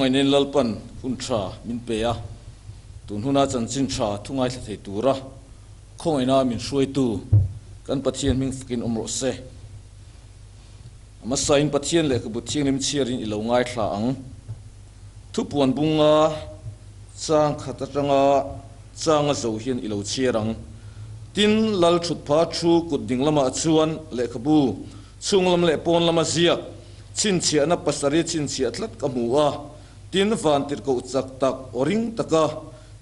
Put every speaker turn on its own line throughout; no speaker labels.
Khawngaihnain Lalpan hun tha min pe a, tun huna chanchin tha thu ngaithla thei tura khawngaihna min hruaitu kan Pathian hming fakin awm rawh se. A hmasain Pathian lehkhabu thianghlim chhiarin i lo ngaithla ang. Thupuan bunga chang khat atanga changa zo hian i lo chhiar ang. Tin, Lal thutpha thu kut ding lamah chuan lehkhabu chhung lam leh pawn lama ziak chhinchhiahna pasarih chhinchhiah tlat ka hmu a. Tin, van tirhkoh chak tak aw ring taka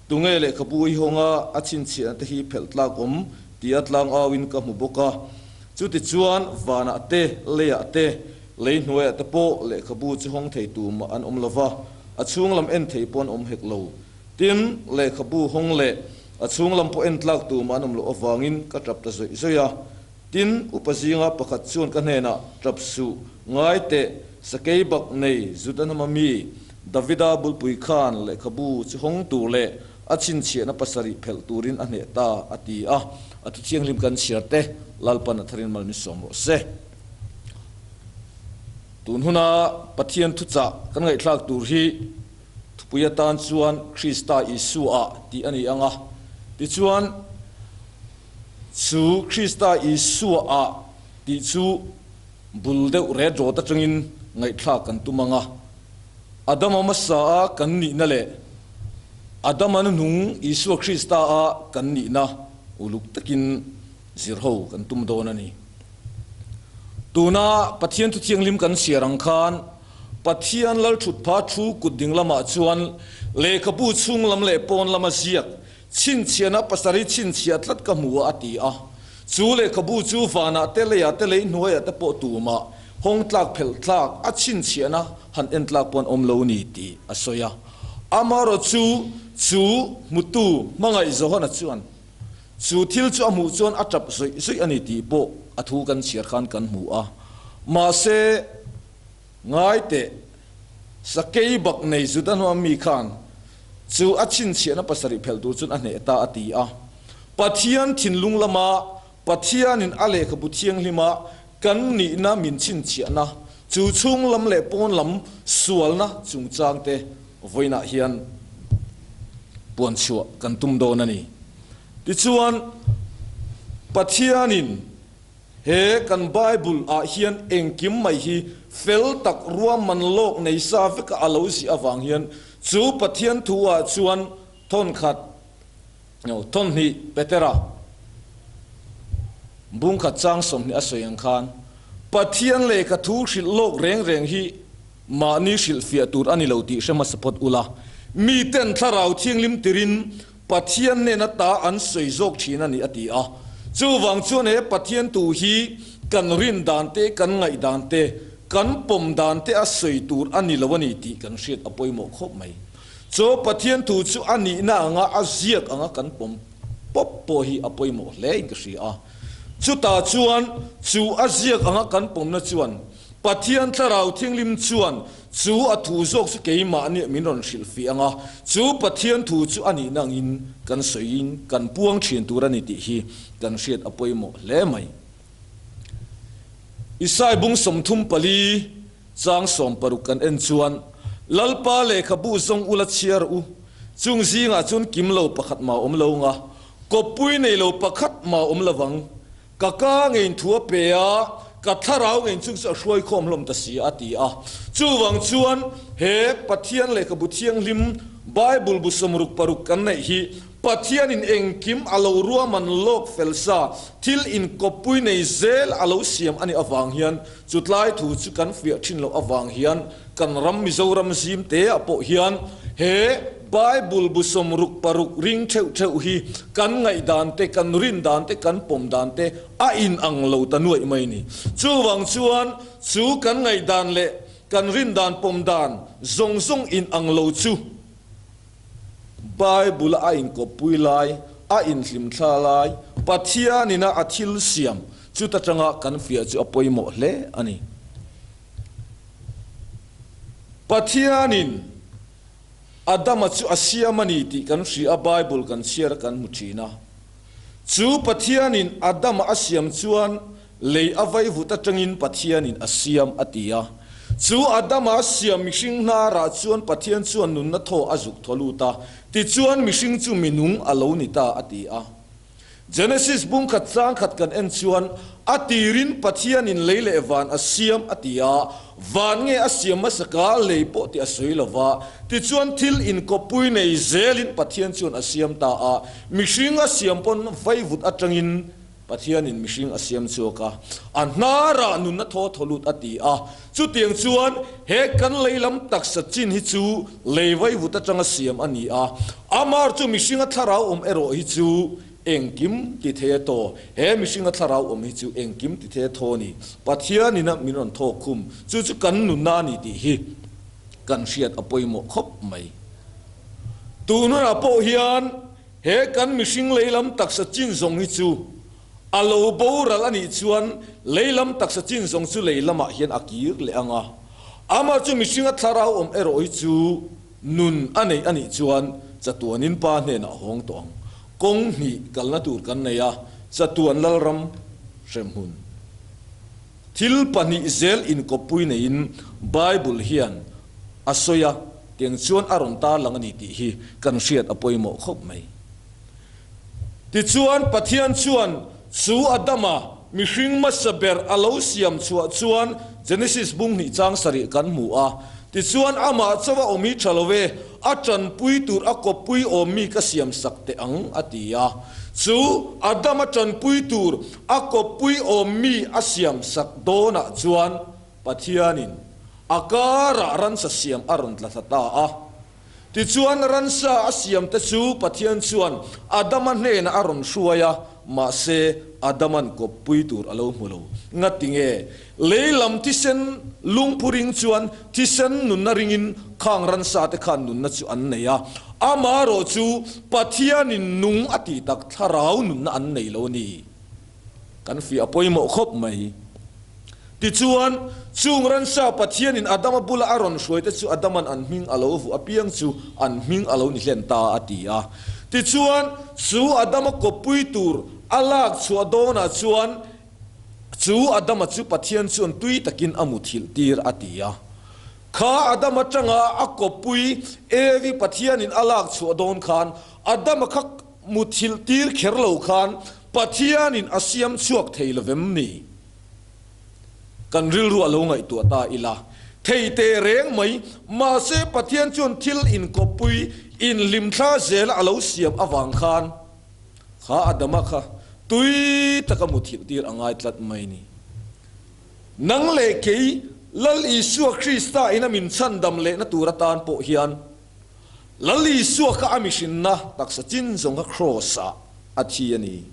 tunge lehkhabu i hawnga a chhinchhiahna te hi phelh tlak awm tia tlang auin ka hmu bawk a. Chutichuan, vanah te, leiah te, lei hnuaiah te pawh lehkhabu chu hawng thei tu mah an awm lo va, a chhung lam en thei pawh an awm hek lo. Tin, lehkhabu hawng leh a chhung lam pawh en tlak tu mah an awm loh avangin ka tap ta zawih zawih a. Tin, upa zinga pakhat chuan ka hnenah, Tap suh, ngai teh, sakei bak nei Juda hnama mi Davida bulpui khan lehkhabu chu hawng tur leh a chhinchhiahna pasarih phelh turin a hneh ta, a ti a. A thu thianghlim kan chhiar te, Lalpan a tharin mal min sawm rawh se. Tun huna Pathian thuchah kan ngaihthlak tur hi thupui atan chuan Krista Isua tih a ni ang a. Tichuan, chu Krista Isua ah tih chu bul deuh ret rawt atangin ngaihthlak kan tum ang a. Adama hmasa a kan nihna leh Adama nunung Isua Krista a kan nihna uluk takin zir ho kan tum dawn a ni. Tuna Pathian thu thianghlim kan chhiar ang khan Pathian lal thutpha thu kut ding lamah chuan lehkhabu chhung lam leh pawn lama ziak chhinchhiahna pasarih chhinchhiah tlat ka hmu a a ti a. Chu lehkhabu chu vanah te leiah te lei hnuaiah te pawh tumah hawng tlak phelh tlak a chhinchhiahna han en tlak pawh an awm lo ni tih a sawi a. Amaherawh chu chu hmutu hmangaih Johana chuan Chu thil chu a hmuh chuan a tap zuih zuih a ni tih pawh a thu kan chhiar khan kan hmu a. Mahse, ngai teh, sakei bak nei Juda hnuam mi khan chu a chhinchhiahna pasarih phelh tur chuan a hneh ta a ti a. Pathian thinlung lama Pathianin a lehkhabu thianghlima kan nihna min chhinchhiahna chu chhung lam leh pawn lam sualna chungchangte Vawiinah hian puan chhuah kan tum dawn a ni. Tichuan, Pathianin he kan Bible ah hian engkim mai hi fel tak ruahman lawk nei sa veka a lo zih avang hian chu Pathian thu ah chuan thawn khat, no, thawn hnih Petera bung khat chang 20 a sawi ang khan Pathian lehkha thu hrilh lawk reng reng hi Mahni hrilhfiah tur a ni lo tih hre hmasa phawt ula, miten thlarau thianghlim tirin Pathian hnena ta an sawi zawk thin a ni a ti a. Chuvang chuan he Pathian tu hi kan rin dan te, kan ngaih dan te, kan pawm dan te a sawi tur a ni lo a ni tih kan hriat a pawimawh khawp mai. Chaw Pathian thu chu a nihna anga a ziak anga kan pawm pawp pawh hi a pawimawh hle in ka hria a. Chutah chuan chu a ziak anga kan pawmna chuan Pathian Thlarau Thianghlim chuan chu a thu zawk chu keimahni min rawn hrilh fih ang a, chu Pathian thu chu a nihna angin kan sawiin kan puang thin tur a ni tih hi kan hriat a pawimawh hle mai. Isai bung 34 chang 60 kan en chuan, Lalpa lehkhabu zawng ula chhiar u, chung zingah chuan kim lo pakhat mah awm lo nga, kawppui nei lo pakhat mah awm lovang, Ka ka ngeiin thu a pe a, ka thlarau ngeiin chung chu a hruai khawm hlawm ta si a, ti a. Chuvang chuan he Pathian lehkhabu thianghlim Bible bu 66 kan neih hi Pathianin engkim a lo ruahman lawk fel sa, thil inkawppui nei zel a lo siam a nih avang hian chutlai thu chu kan fiah thin loh avang hian kan ram Mizoram zim te ah pawh hian he Bible bu 66 ring theuh theuh hi kan ngaihdan te, kan rin dan te, kan pawm dan te a in ang lo ta nuaih mai ni. Chuvang chuan chu kan ngaihdan leh kan rin dan pawm dan zawng zawng in ang lo chu Bible a inkawppui lai, a inhlimthla lai, Pathianina a thil siam chuta tanga kan fiah chu a pawimawh hle a ni. Pathianin Adama chu a siam a ni tih kan hria a, Bible kan chhiar a kan hmu thin a. Chu Pathianin Adama a siam chuan lei a vaivut atangin Pathianin a siam a ti a. Chu Adama siam mihring hnarah chuan Pathian chuan nunna thaw a zuk thaw lut a, tichuan mihring chu minung a lo ni ta a ti a. Genesis bung khat chang khat kan en chuan a tirin Pathianin lei leh van a siam a ti a, van nge a siam hmasaka lei pawh tih a sawi lo va, tichuan thil inkawppui nei zelin Pathian chuan a siam ta a, mihring a siam pawn vaivut atangin Pathianin mihring a siam chhuak a, a hnarah nunna thaw thaw lut a ti a. Chutiang chuan he kan lei lam taksa chin hi chu lei vaivut atanga siam a ni a, amar chu mihringa thlarau awm erawh hi chu engkim ti thei a taw. He mihringa thlarau awm hi chu engkim ti thei a thaw a ni. Pathianin a min rawn thawk khum, chu chu kan nunna a ni tih hi kan hriat a pawimawh khawp mai. Tun hunah pawh hian He kan mihring leilam taksa chin zawng hi chu a lo boral a nih chuan leilam taksa chin zawng chu lei lamah hian a kir leh ang a. Amah chu mihringa thlarau awm erawh hi chu nun a neih a nih chuan chatuanin Pa hnenah a hawng tawh ang. Kawng hnih kalna tur kan nei a, chatuan lalram hremhmun. Thil pahnih zel inkawppui neiin Bible hian a sawi a, tiang chuan a rawn tarlang a ni tih hi kan hriat a pawimawh khawp mai. Tichuan, Pathian chuan chu Adama mihring hmasa ber a lo siam chhuah chuan Genesis bung hnih chang sarih kan hmu a, tichuan amah chauh a awm hi tha lo e, A ṭanpui tur a kawppui awmmi ka siam sak teh ang, a ti a. Chu Adama ṭanpui tur a kawppui awmmi a siam sak dawnah chuan Pathianin a karah ransa siam a rawn tla thla ta a. Tichuan ransa a siamte chu Pathian chuan Adama hnenah a rawn hruai a, mahse Adama'n kawppui tur a lo hmu lo. Ngatinge? Lei lam thisen lungphu ring chuan thisen nunna ringin khang ransa te khan nunna chu an nei a, amaherawh chu Pathianin nung a tih tak thlarau nunna an nei lo a ni. Kan fiah pawimawh khawp mai. Tichuan, chung ransa Pathianin Adama bula a rawn hruai te chu Adaman an hming a lo vuah apiang chu an hming a lo ni hlen ta a ti a. Tichuan, chu Adama kawppui tur a lak chhuah dawnah chuan Chu Adama chu Pathian chuan tui takin a muthilh tir a ti a. Kha Adam atanga a kawppui Evi Pathianin a lak chhuah dawn khan Adama kha muthilh tir kher lo khan Pathianin a siam chhuak thei lovem ni? Kan rilru a lo ngaihtuah ta ila. Thei teh reng mai, mahse Pathian chuan thil inkawppui inhlimthla zela a lo siam avang khan, Kha Adama kha tui taka muthilh tir a ngai tlat mai ni. Nang leh kei Lal Isua Krista in a min chhandam lehna tur atan pawh hian Lal Isua kha a mihrinna taksa chin zawng kha Kraws ah a thi a ni.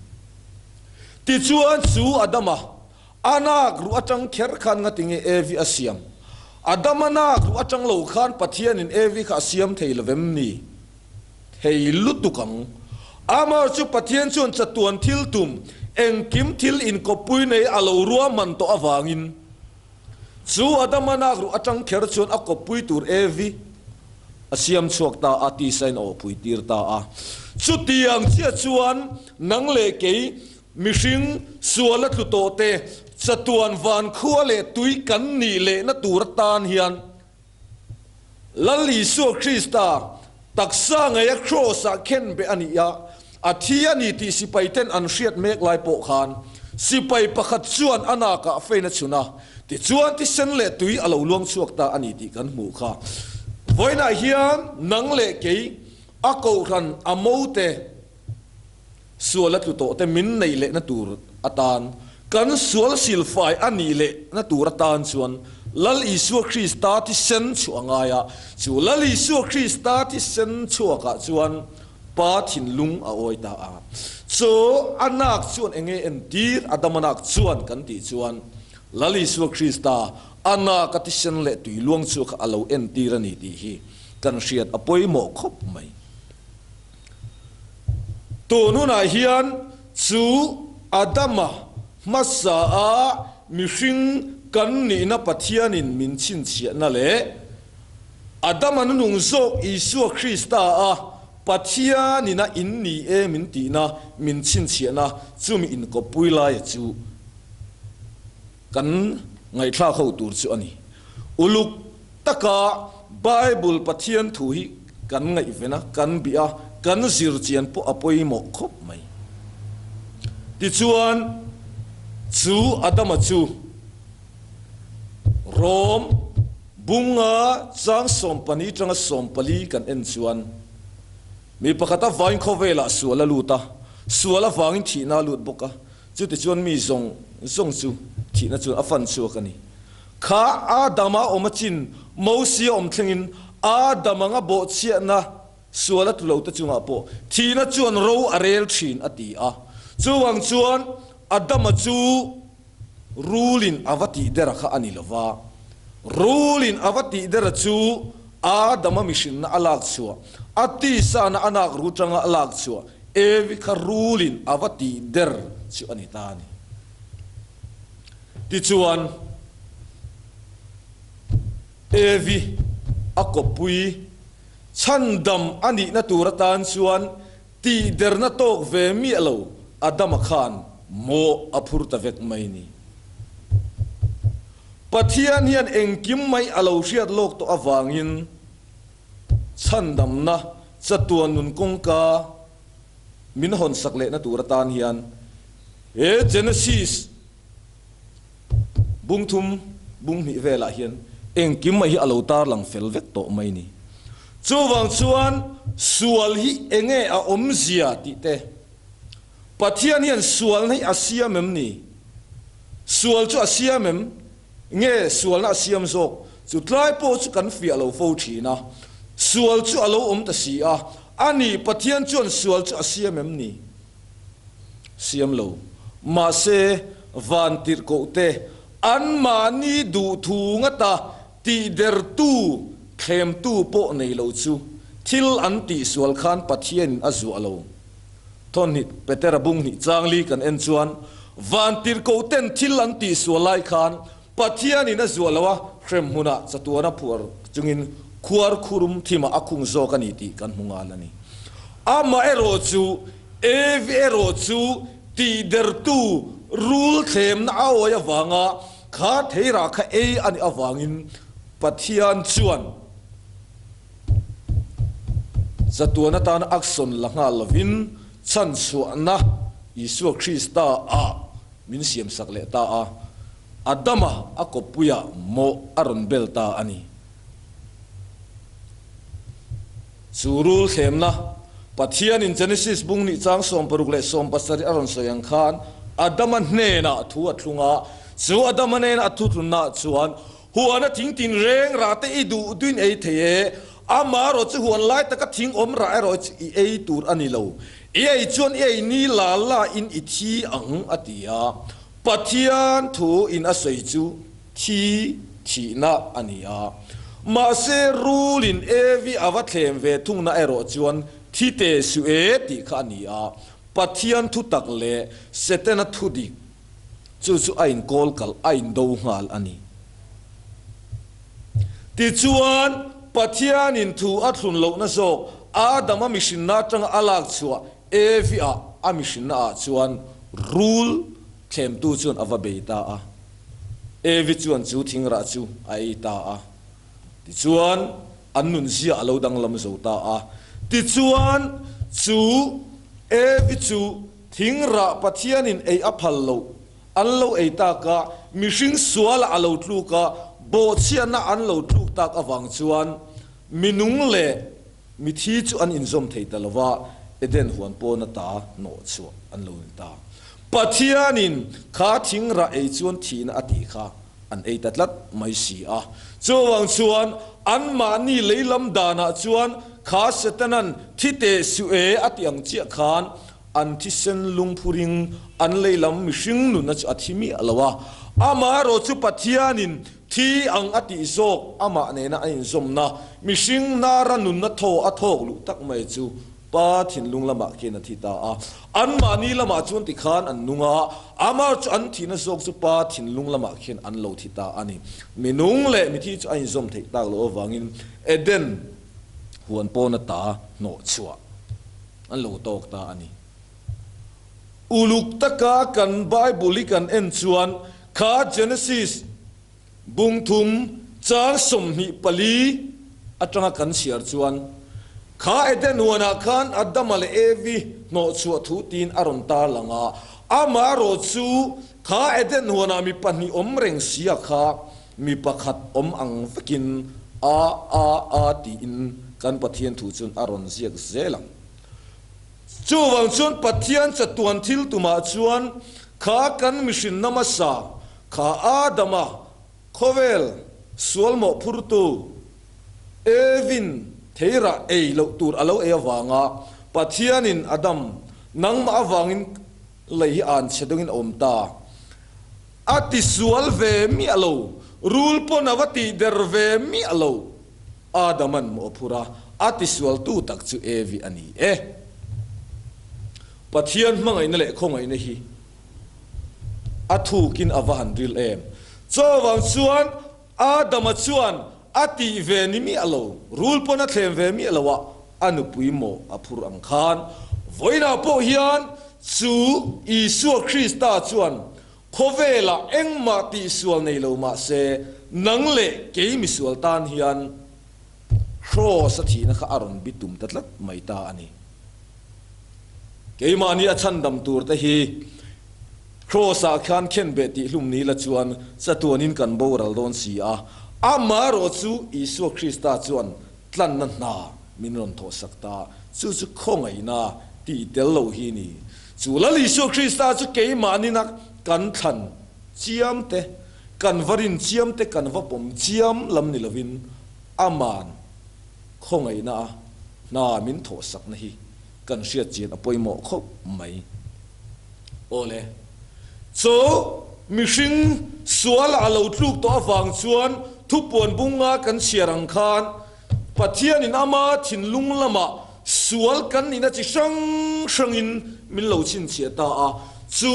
Tichuan chu Adama a nak ruh atang kher khan ngatinge Evi a siam? Adama nak ruh atang lo khan Pathianin Evi kha a siam thei lovem ni? Thei lutuk ang. Amar chu Pathian chuan chatuan thil tum, engkim thil inkawppui nei a lo ruahman tawh avangin, chu Adama nak ruh atang kher chuan a kawppui tur Evi a siam chhuak ta a, tisain a awhpui tir ta a. Chutiang chiah chuan nang leh kei mihring sual a tlu tawh te, chatuan vankhua leh tui kan nih lehna tur atan hian Lal Isua Krista taksa ngeia Kraws-ah khen beh a ni a, a thi a ni tih sipaiten an hriat mek lai pawh khan sipai pakhat chuan a nakah fein a chhun a, tichuan thisen leh tui a lo luang chhuak ta a ni tih kan hmuh kha. Vawiinah hian nang leh kei a kohhran a mote Sual a tlu tawh te min neih lehna tur atan, kan sual silfai a nih lehna tur atan chuan Lal Isua Krista thisen chhuah a ngai a. Chu Lal Isua Krista thisen chhuakah chuan Pa thinlung a awi ta a. Chu a nak chuan eng nge entir a dam a nak chuan kan tih chuan Lal Isua Krista a nak a thisen leh tui luang chhuak kha a lo entir a ni tih hi kan hriat a pawimawh khawp mai. Tun hunah hian chu Adama hmasa a mihring kan nihna Pathianin min chhinchhiahna leh Adama nunung zawk Isua Krista a Pathianin a in ni e min tihna min chhinchhiahna chumi inkawppui laia chu kan ngaihthlak ho tur chu a ni. Uluk taka Bible Pathian thu hi kan ngaihven a, kan bih a, kan zir chian pawh a pawimawh khawp mai. Tichuan, chu Adama chu Rom bunga chang sawmpani tanga sawmpali kan en chuan mi pakhat avangin khawvelah sual a lut a, sual avangin thihna a lut bawk a, Chutichuan mi zawng zawng chu thihna chuan a fan chhuak a ni. Kha Adama awm a chin, Mosia awm thlengin Adam anga bawhchhiahna sual a tlu lo te chungah pawh thihna chuan ro a rel thin a ti a. Chuvang chuan Adama chu rulin a va tih dera kha a ni lo va. Rulin a va tih dera chu Adama mihrinna a lak chhuah, a tisana a nak ru tanga a lak chhuah, Evi kha rulin a va tih der chu a ni ta a ni. Tichuan, Evi a kawppui chhandam a nihna tur atan chuan tihderna tawk ve miah lo Adama khan mawh a phur ta vek mai ni. Pathian hian engkim mai a lo hriat lawk tawh avangin, Chhandamna chatuan nun kawngka min hawnsak lehna tur atan hian he Genesis bung thum bung hnih velah hian engkim mai hi a lo tarlang fel vek tawh mai ni. Chuvang chuan sual hi enge a awmzia tih te, Pathian hian sualna hi a siam em ni? Sual chu a siam em? Nge sualna a siam zawk? Chu tlai pawh chu kan fiah lo fo thin a. Sual chu a lo awm ta si a. A nih, Pathian chuan sual chu a siam em ni? Siam lo. Mahse, van tirhkohte anmahni duhthu ngata tihdertu, thlemtu pawh nei lo chu thil an tihsual khan Pathianin a zuah lo. Thawnhnih Petera bung hnih changli kan en chuan vantirhkoh ten thil an tihsual lai khan Pathianin a zuah lo a, hrem hmunah chatuana phuar chungin khuar khurum thimah a khung zawk a ni tih kan hmu ngal a ni. Amah erawh chu Evi erawh chu tihdertu rul thlemna a awi avanga kha theirah kha ei a nih avangin Pathian chuan Chatuan atana action la nghal lovin chhanchhuahna Isua Krista ah min siamsak leh ta a, Adama a kawppuiah mawh a rawn bel ta a ni. Chu rul thlemna Pathianin Genesis bung nih chang 60 leh 70 a rawn sawi ang khan Adama hnenah thu a thlung a, chu Adama hnena a thutlunnaah chuan Huan a thing tin reng rah te i duh duin ei thei e, ama erawh chu huan lai taka thing awm rah erawh chu i ei tur a ni lo. I ei chuan i ei ni la la in i thi ang a ti a. Pathian thu in a sawi chu thi thihna a ni a. Mahse rul in Evi a va thlem ve thungna erawh chuan thi teh suh e tih kha a ni a. Pathian thu tak leh Setana thu dik Chu chu a inkawl kalh, a indo nghal a ni. Tichuan, Pathianin thu a thlun lohna zawk Adama mihrinna atanga a lak chhuah Evi-ah a mihrinnaah chuan rul thlemtu chuan a va bei ta a. Evi chuan chu thingrah chu a ei ta a. Tichuan, an nunzia a lo danglam zo ta a. Tichuan, chu Evi chu Thing rah Pathianin ei a phal loh an lo ei tak a, mihring sualah a lo tluk a, bawhchhiatna an lo tluk tak avang chuan minung leh mithi chu an inzawm thei ta lo va, Eden huan pawn ata hnawh chhuah an lo ni ta. Pathianin kha thing rah ei chuan thihna a tih kha an ei ta tlat mai si a. Chuvang chuan anmahni leilam danah chuan kha Setanan thi teh suh e a ti ang chiah khan An thisen lungphuring an leilam mihring nunna chu a thi miah lo a, amaherawh chu Pathianin thi ang a tih zawk amah nena a inzawmna mihring hnara nunna thaw a thawk luh tak mai chu Pa thinlung lamah khian a thi ta a. Anmahni lamah chuan tikhan an nung a, amaherawh chu an thihna zawk chu Pa thinlung lamah khian an lo thi ta a ni. Mi nung leh mithi chu a inzawm theih tak loh avangin Eden huan pawna ta hnawh chhuah. An lo tawk ta a ni. Uluk taka kan Bible hi kan en chuan kha Genesis bung thum Chang 24 atanga kan chhiar chuan, Kha Eden huanah khan Adama leh Evi hnawhchhuah thu tiin a rawn tarlang a, amaherawhchu kha Eden huanah mi pahnih awm reng sia kha mi pakhat awm ang vekin a a a tiin kan Pathian thu chuan a rawn ziak zel ang. Chuvang chuan Pathian chatuan thil tumah chuan kha kan mihrinna hmasa kha Adama Khawvel sual mawhphurtu Evin theirah ei loh tur a lo ei avanga Pathianin Adam nangmah avangin lei hi an chhe dawngin a awm ta. A tisual ve miah lo, rul pawn a va tihder ve miah lo. Adaman mawhphur a, a tisualtu tak chu Evi a ni e. Pathian hmangaihna leh khawngaihna hi. A thukin a va han ril em. Chuvang chuan Adama chuan a tih ve ni miah lo, rul pawn a thlem ve miah lo a, a nupui maw a phur ang khan. Vawiinah pawh hian chu Isua Krista chuan khawvelah engmah tihsual nei lo mah se, nang leh kei misual tan hian Kraws a thihna kha a rawn bitum ta tlat mai ta a ni. Keimahni a chhandam tur te hi Kraws-ah khan khenbeh tih hlum ni la chuan chatuanin kan boral dawn si a, amaherawh chu Isua Krista chuan tlanna hna min rawn thawhsak ta, chu chu khawngaihna tih tel lo hi ni. Chu Lal Isua Krista chu keimahni-na kan thlan chiam te, kan va rin chiam te, kan va pawm chiam lam ni lovin aman khawngaihna a hna min thawhsakna hi kan hriat chian a pawimawh khawp mai. Awle, chu mihring suala a lo tluk tawh avang chuan thupuan bunga kan chhiar ang khan Pathianin ama thinlung lamah sual kan nihna chi hrang hrangin min lo chhinchhiah ta a. Chu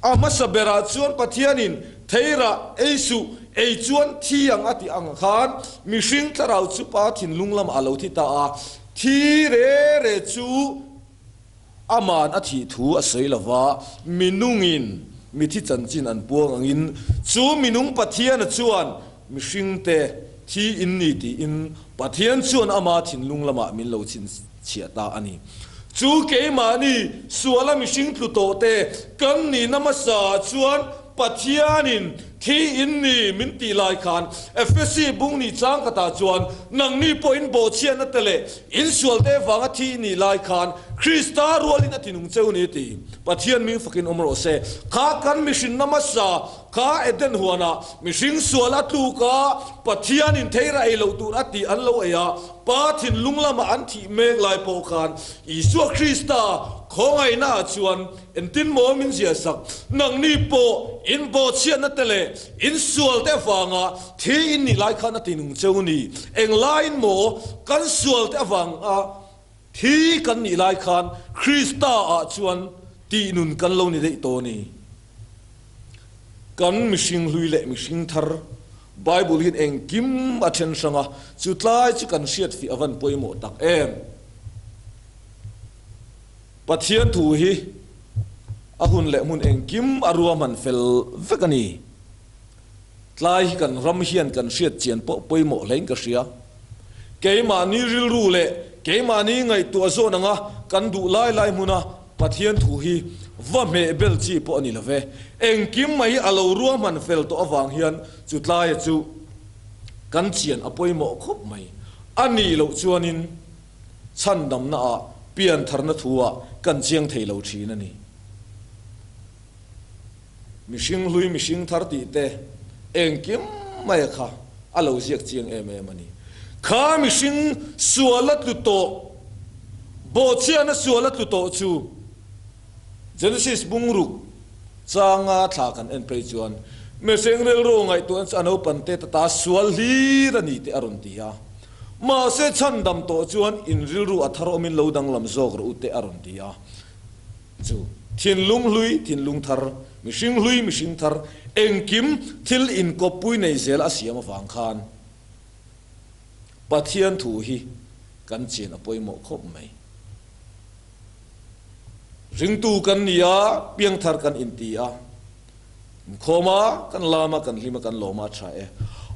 a hmasa berah chuan Pathianin theirah ei suh, ei chuan thi ang a tih ang khan mihring thlarau chu Pa thinlung lamah a lo thi ta a. Thi re re chu Aman a thih thu a sawi lo va, minungin mithi chanchin an puang angin chu minung Pathiana chuan mihringte thi in ni tiin Pathian chuan ama thinlung lamah min lo chhinchhiah ta a ni. Chu keimahni suala mihring tlu tawhte kan nihna hmasa chuan Pathianin thi in ni min tih lai khan Efesi bung nih chang khatah chuan nangni pawh in bawhchhiatna te leh in sualte vanga thi in nih lai khan Krista rualin a tinung cheu ni ti Pathian ming fakin awm rawh se. Kha kan mihrinna hmasa kha Eden huanah mihring sual a tluk a, Pathianin theira ei loh tur a tih an lo ei a, Pa thinlung lama an thih mek lai pawh khan Isua Krista khawngaihna ah chuan Engtin maw min ziah sak? Nangni pawh in bawhchhiatna te leh in sual te avanga thi in nih lai khan a ti nung cheu ni. Englaiin maw kan sual te avanga thi kan nih lai khan Krista ah chuan tih nun kan lo ni daih tawh ni. Kan mihring hlui leh mihring thar Bible hian engkim a then hrang a, chu tlai chu kan hriatfih a van pawimawh tak em? Pathian thu hi a hun leh hmun engkim a ruahman fel vek a ni. Tlai hi kan ram hian kan hriat chian pawh pawimawh hlein ka hria. Keimahni rilru leh keimahni ngaihtuah zawn anga kan duh lai lai hmuna Pathian thu hi va hmeh bel chi pawh a ni lo ve. Engkim mai hi a lo ruahman fel tawh avang hian chu tlaia chu kan chian a pawimawh khawp mai. A nih loh chuanin. Chhandamna ah piantharna thu ah kan chiang thei lo thin a ni. Mihring hlui mihring thar tih te engkim mai a kha a lo ziak chiang em em a ni. Kha mihring sual a tlu tawh, bawhchhiahna sual a tlu tawh chu Genesis bungruk changa thla kan en phei chuan mihring rilru ngaihtuahna chu a naupan te ta ta sual hlir a ni tih a rawn ti a. Mahse chhandam tawh chuan in rilru a thar awmin lo danglam zawk rawh u te a rawn ti a. Chu thinlung hlui, thinlung thar, mihring hlui, mihring thar, engkim thil inkawppui nei zel a siam avang khan Pathian thu hi kan chian a pawimawh khawp mai. Ringtu kan ni a, piangthar kan inti a. Inkhawm a, kan lam a, kan hlim a, kan lawm a, a tha e.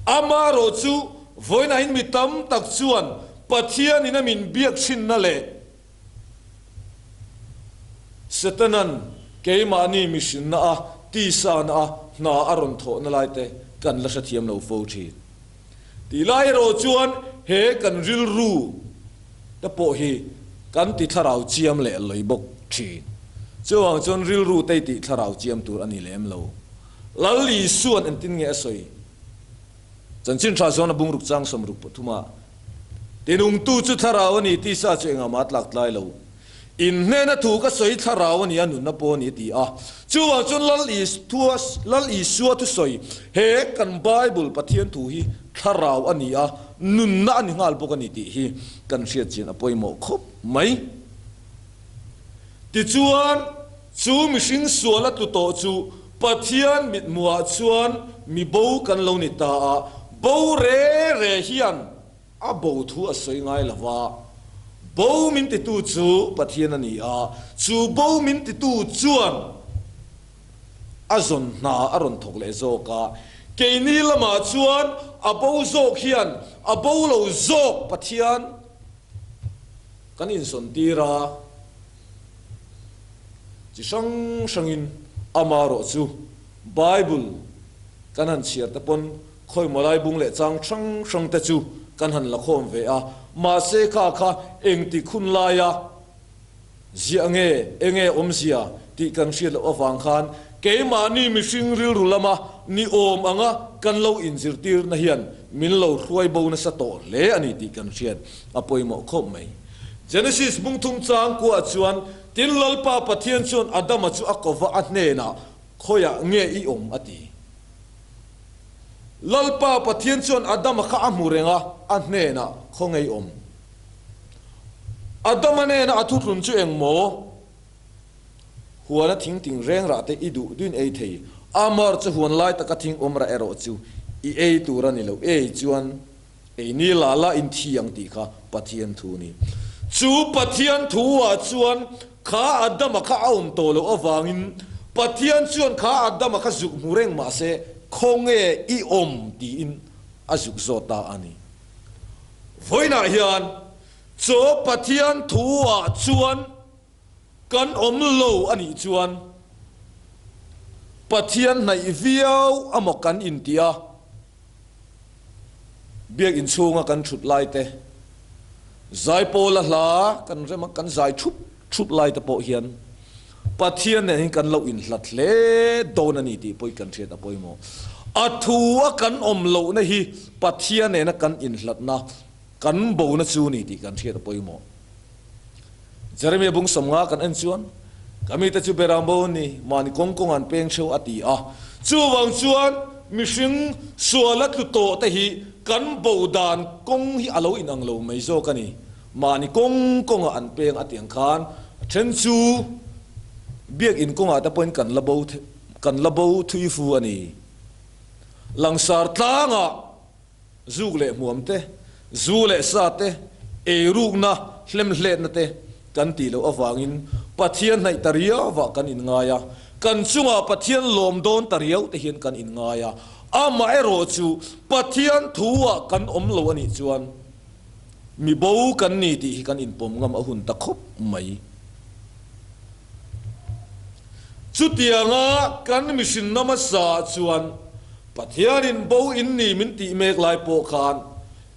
Amaherawhchu, vawiinahin mi tam tak chuan Pathianin a min biak thinna leh Setana'n keimahni mihrinna a tisana a hna a rawn thawhna laite kan la hrethiam lo fo thin. Tih lai erawh chuan he kan rilru te pawh hi kan ti thlarau chiam leh lei bawk thin. Chuvang chuan rilru te tih thlarau chiam tur a ni lem lo. Lal Isua'n engtin nge a sawi? Chanchin tha chuan a bungruk chang 63 ah, Tinungtu chu thlarau a ni, tisa chu engah mah a tlak tlai lo. In hnena thu ka sawi thlarau a ni a, nunna pawh a ni a ti a. Chuvang chuan Lal Isua, Lal Isua thusawi, he kan Bible Pathian thu hi thlarau a ni a, nunna a ni nghal bawk a ni tih hi kan hriat chian a pawimawh khawp mai. Tichuan, chu mihring sual a tlu tawh chu Pathian mithmuhah chuan mi bo kan lo ni ta a, bo re re hian a bo thu a sawi ngai lo va. Bo min titu chu Pathian a ni a, chu bo min titu chuan a zawn hna a rawn thawk leh zawk a. Keini lamah chuan a bo zawk hian a bo lo zawk Pathian kan insawntir a. Chi hrang hrangin amarawh chu Bible kan han chhiar te pawn khawimaw lai bung leh chang hrang hrang te chu kan han la khawm ve a, mahse kha kha engtik hun laia ziah nge, enge awmzia tih kan hriat loh avang khan keimahni mihring rilru lama ni awm anga kan lo inzirtirna hian min lo hruai bo nasa tawh hle a ni tih kan hriat a pawimawh khawp mai. Genesis bung thum chang kuah chuan, Tin Lalpa Pathian chuan Adama chu a kova a hnenah, Khawiah nge i awm? a ti. Lalpa Pathian chuan Adama kha a hmu reng a, a hnenah, Khaw nge i awm? Adama nena a thuthlun chu eng maw? Huana thing ting reng rah te i duh duin ei thei, amar chu huan lai taka thing awm rah erawh chu i ei tur a ni lo, ei chuan Eini la la in thi ang tih kha Pathian thu a ni. Chu Pathian thu ah chuan kha Adama kha a awm tawh loh avangin Pathian chuan kha Adama kha zuk hmu reng mah se khawnge i awm tiin a zuk zawt ta a ni. Vawiinah hian chaw Pathian thu ah chuan Kan awm lo a nih chuan Pathian hnaih viau amaw kan intih a, biakinn chhunga kan thut lai te, zaipawla hla kan rem a kan zai thup thup lai te pawh hian Pathian nen hian kan lo inhlat hle dawn a ni tih pawh hi kan hriat a pawimawh. A thu a kan awm lohna hi Pathian nena kan inhlatna, kan bona chu a ni tih kan hriat a pawimawh. Jeremia bung 50 kan en chuan, Ka mite chu beram bo an ni, mahni kawng kawng an peng theuh a ti a. Chuvang chuan mihring sual a tlu tawh te hi kan bo dan kawng hi a lo inang lo mai zawk a ni. Mahni kawng kawngah an peng a ti ang khan a then chu biakinn kawngah te pawhin kan la bo kan la bo thui fu a ni. Langsar tlangah. Zuk leh hmuam te, zu leh sa te, eirukna, hlemhletna te kan tih loh avangin Pathian hnaih ta riauvah kan inngai a, kan chungah Pathian lawm dawn ta riau te hian kan inngai a. Amaherawh chu Pathian thu-ah kan awm lo a nih chuan mi bo kan ni tih hi kan inpawm ngam a hun ta khawp mai. Chutianga kan mihrinna hmasa chuan Pathianin bo in ni min tih mek lai pawh khan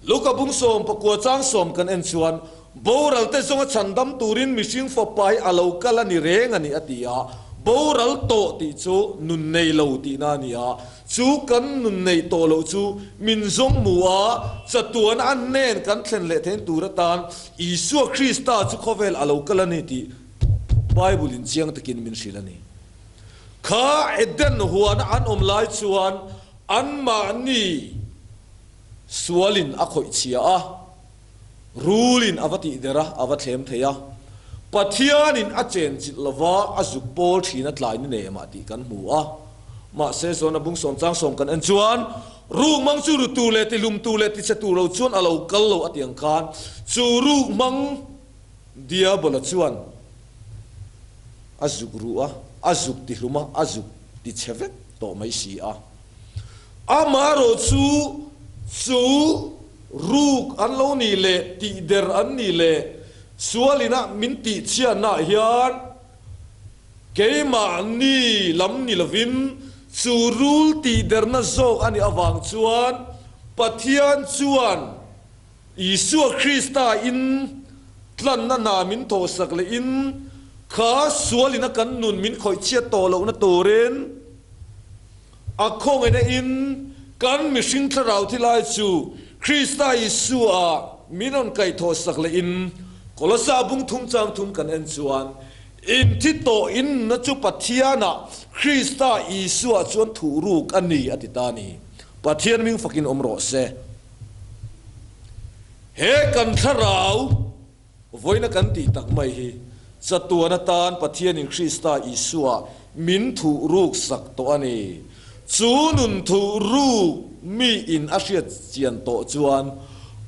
Luka bung 19 chang 10 kan en chuan boral te zawnga chhandam turin mihring fapa hi a lo kal a ni reng a ni a ti a, boral tawh tih chu nun nei lo tihna a ni a, chu kan nun neih tawh loh chu min zawng mu a, chatuan a hnen kan thlen leh thein tur atan Isua Krista chu khawvel a lo kal a ni tih Bible in chiang takin min hrilh a ni. Kha Eden huana an awm lai chuan anmahni sualin a khawih chhia a, rulin a va tih der a, a va thlem thei a. Pathianin a chenchilh lova a zuk pawl thin a tlai ni nei mah tih kan hmu a. Mahse zawn a bung 10 chang 10 kan en chuan ruk hmang chu ru tur leh tihlum tur leh tichhe tur lo chuan a lo kal lo a ti ang khan chu ruk hmang Diabola chuan a zuk ruh a, a zuk ti hlum a, a zuk ti chhe vek tawh mai si a. Amaherawh chu Chu ruk an lo nih leh tihder an nih leh sualina min tihchhiatnaah hian keimahni lam ni lovin chu rul tihderna zawk a nih avang chuan Pathian chuan Isua Krista in tlanna hna min thawhsak leh in kha sualina kan nun min khawih chhiat tawh lohna turin a khawngaihna in kan mihring thlarau thi lai chu Krista Isua min rawn kaih thawhsak leh in Kolosa bung thum chang thum kan en chuan in thi tawh in nunna chu Pathianah Krista Isua chuan thuhruk a ni a ti ta a ni. Pathian ming fakin awm rawh se. He kan thlarau vawiina kan tih tak mai hi chatuan atan Pathianin Krista Isua min thuh ruk sak tawh a ni. Chu nun thuh ruk mi in a hriat chian tawh chuan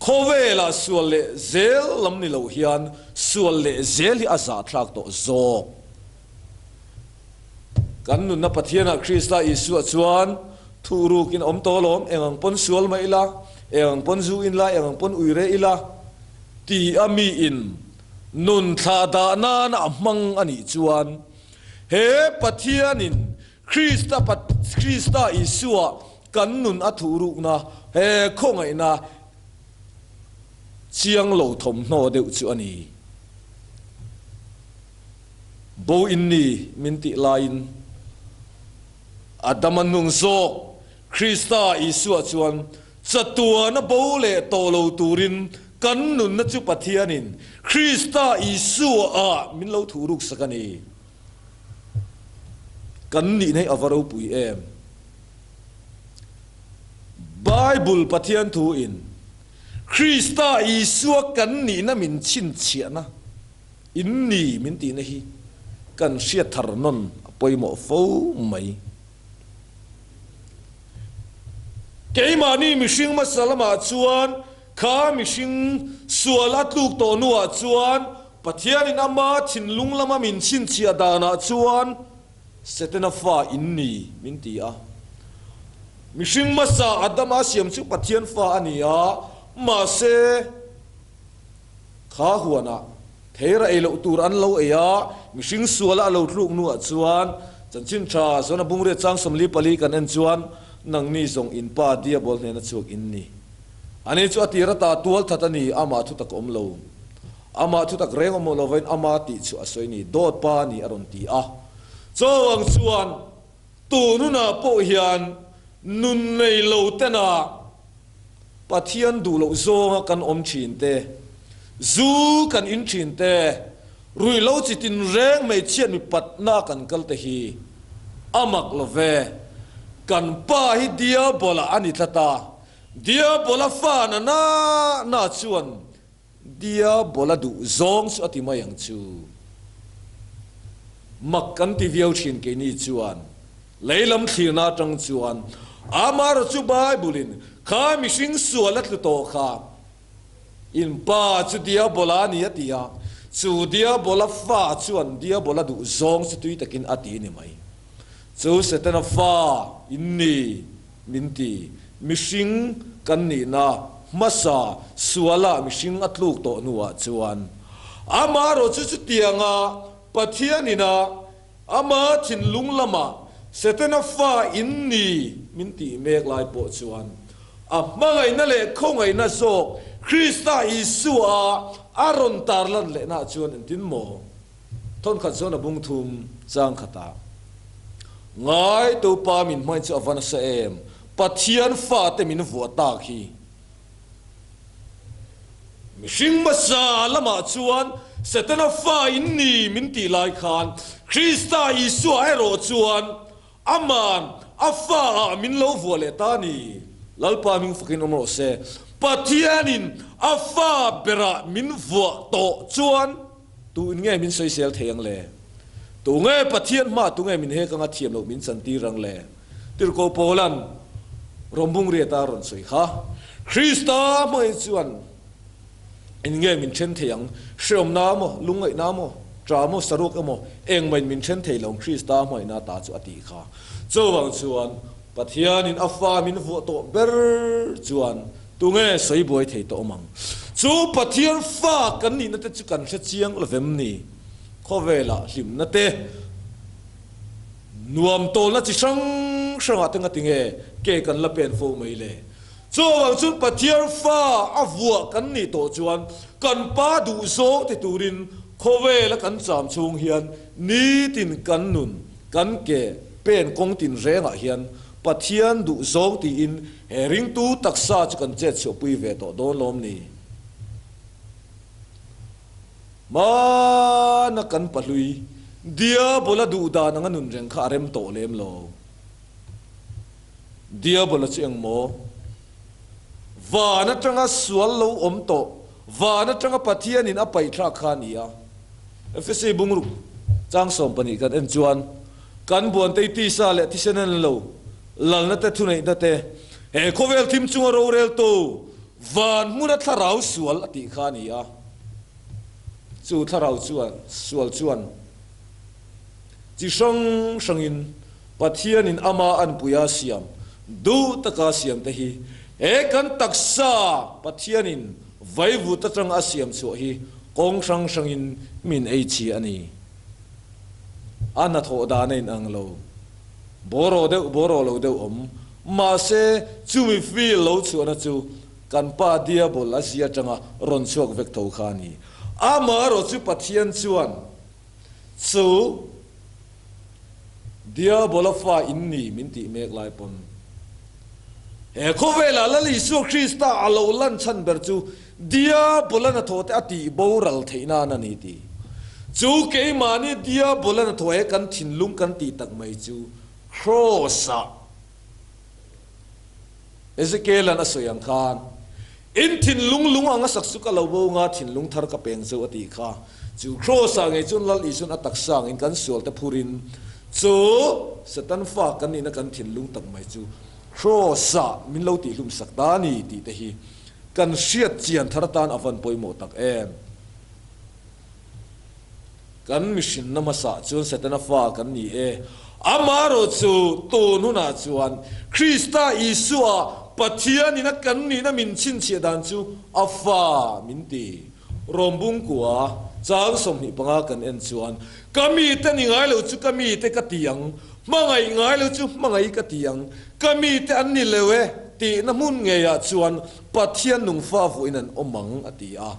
khawvelah sual leh zel lam ni lo hian sual leh zel hi a zahthlak tawh zawk. Kan nunna Pathianah Krista Isua chuan thuhrukin awm tawh alawm, eng ang pawn sual mah ila, eng ang pawn zu in la, eng ang pawn ui reh ila ti a miin nun thlah dah nana a hmang a nih chuan he Pathianin Krista Krista Isua kan nun a thuhrukna he khawngaihna chiang lo thawmhnaw deuh chu a ni. Bo in ni min tih laiin Adama nung zawk Krista Isua chuan chatuana bo leh tawh lo turin kan nunna chu Pathianin Krista Isua ah min lo thuh ruk sak a ni. Kan nihna hi a va ropui em? Bible Pathian thu in Krista Isua kan nihna min chhinchhiahna In ni min tihna hi kan hriat thar nawn a pawimawh fo mai. Keimahni mihring hmasa lamah chuan kha mihring sual a tluk tawh hnuah chuan Pathianin ama thinlung lama min chhinchhiah danah chuan Setana fa in ni min ti a. Mihring hmasa Adama siam chu Pathian fa a ni a, mahse, Kha huanah theira ei loh tur an lo ei a, mihring suala a lo tluk hnuah chuan chanchin tha zawn a bungriat chang 44 kan en chuan nangni zawng in pa Diabol hnena chhuak in ni. Ani chu a tir ata tual that a ni, amah thu tak awm lo. Amah thu tak reng awm lovin ama tih chu a sawi ni, dawt pa a ni a rawn ti a. Chawang chuan tun hunah pawh hian nun nei lo tena Pathian duh loh zawnga kan awm thin te, zu kan in thin te, ruihlo chi tinreng hmeichhiat mipatna kan kal te hi a mak lo ve. Kan pa hi Diabola a ni tlat a, Diabola fa na na na chuan Diabola duh zawng chu a ti mai ang chu. Mak kan ti viau thin keini chuan lei lam thlirna atang chuan amaherawh chu Bible in kha mihring sual a tlu tawh kha in pa chu Diabola a ni a ti a, chu Diabola fa chuan Diabola duh zawng chu tui takin a ti ni mai. Chu Setana fa in ni. Min ti, mihring kan nihna hmasa sualah mihring a tluk tawh hnuah chuan amaherawh chu chutianga Pathian ina ama thinlung lama Setana fa in ni min tih mek lai pawh chuan a hmangaihna leh khawngaihna zawk Krista Isua a rawn tarlan lehna chuan engtin maw? Thawnkhat chuan a bung thum chang khatah, Ngaitu pa min hmain chu a va nasa em, Pathian fate min vuah tak hi. Mihring hmasa lamah chuan Setana fa in ni min tih lai khan Krista Isua erawh chuan Aman a fa ah min lo vuah leh ta a ni. Lalpa hming fakin awm rawh se. Pathianin a fa berah min vuah tawh chuan Tu in nge min sawisel thei ang le? Tu nge Pathian hma tu nge min hek anga thiam loh min chantir ang le? Tirhkoh Paula'n rawngbung riat a rawn sawi kha, Krista hmangin chuan in nge min then thei ang? Hreawmna emaw, lungngaihna emaw, ṭa emaw, saruak emaw, engmah in min then thei lo ang Krista hmangaihna ta chu a tih kha. Chuvang chuan. Pathianin a fa min vuah tawh ber chuan tunge sawi buai thei tawh awm ang? Chu Pathian fa kan nihna te chu kan hre chiang lo vem ni? Khawvelah hlimna te, nuam tawlna chi hrang hrangah te ngatinge ke kan la pen fo mai le? Chuvang chuan Pathian fa a vuah kan nih tawh chuan kan Pa duh zawng ti turin khawvela kan cham chhung hian nitin kan nun kan ke pen kawng tin rengah hian Pathian duh zawng tiin he ringtu taksa chu kan chet chhuahpui ve tawh dawn lawm ni? Hmana kan pahlui Diabola duh dan anga nun reng kha a rem tawh lem lo. Diabola chu eng maw? Van atanga sual lo awm tawh, van atanga Pathianin a paihthlak kha a ni a. Efesi bungruk chang 12 kan en chuan, Kan buantei tisa leh thisen an lo lalna te thuneihna te, he khawvel thim chunga roreltu van hmuna thlarau sual a tih kha a ni a. Chu thlarau chuan sual chuan chi hrang hrangin Pathianin ama anpuia siam duh taka siamte hi he kan taksa Pathianin vaivut atang a siam chhuah hi kawng hrang hrangin min ei chi a ni. A hnathawh dan a inang lo. Bawraw deuh bawraw lo deuh awm. Mahse, chumi feel lo chhuahna chu kan pa Diabol a zia atanga rawn chhuak vek tho kha a ni. Amaherawh chu Pathian chuan chu. Diabola fa in ni min tih mek lai pawn he khawvelah Lal Isua Krista a lo lan chhan ber chu Diabola hnathawh te a tih boral theih nan a ni tih. Chu keimahni Diabola hnathawh he kan thinlung kan tih tak mai chu Kraws-ah Ezekiel-a'n a sawi ang khan, In thinlung lung anga sak chu ka lo bo nga, thinlung thar ka peng zeuh a tih kha. Chu Kraws-ah ngei chuan Lal Isua'n a taksa angin kan sualte phurin chu Satan fa kan nihna kan thinlung tak mai chu Kraws-ah min lo tihhlum sak ta a ni tih te hi kan hriat chian thar atan a van pawimawh tak em. Kan mihrinna hmasa chuan Setana fa kan ni e. Amaherawh chu tun hunah chuan Krista Isua Pathianin a kan nihna min chhinchhiah dan chu a fa min ti. Rom bungkua chang 25 kan en chuan, Ka mite ni ngai lo chu ka mite ka ti ang, hmangaih ngai lo chu hmangaih ka ti ang, ka mite an ni lo e tihna hmun ngeiah chuan Pathian nung fa vuahin an awm ang a ti a.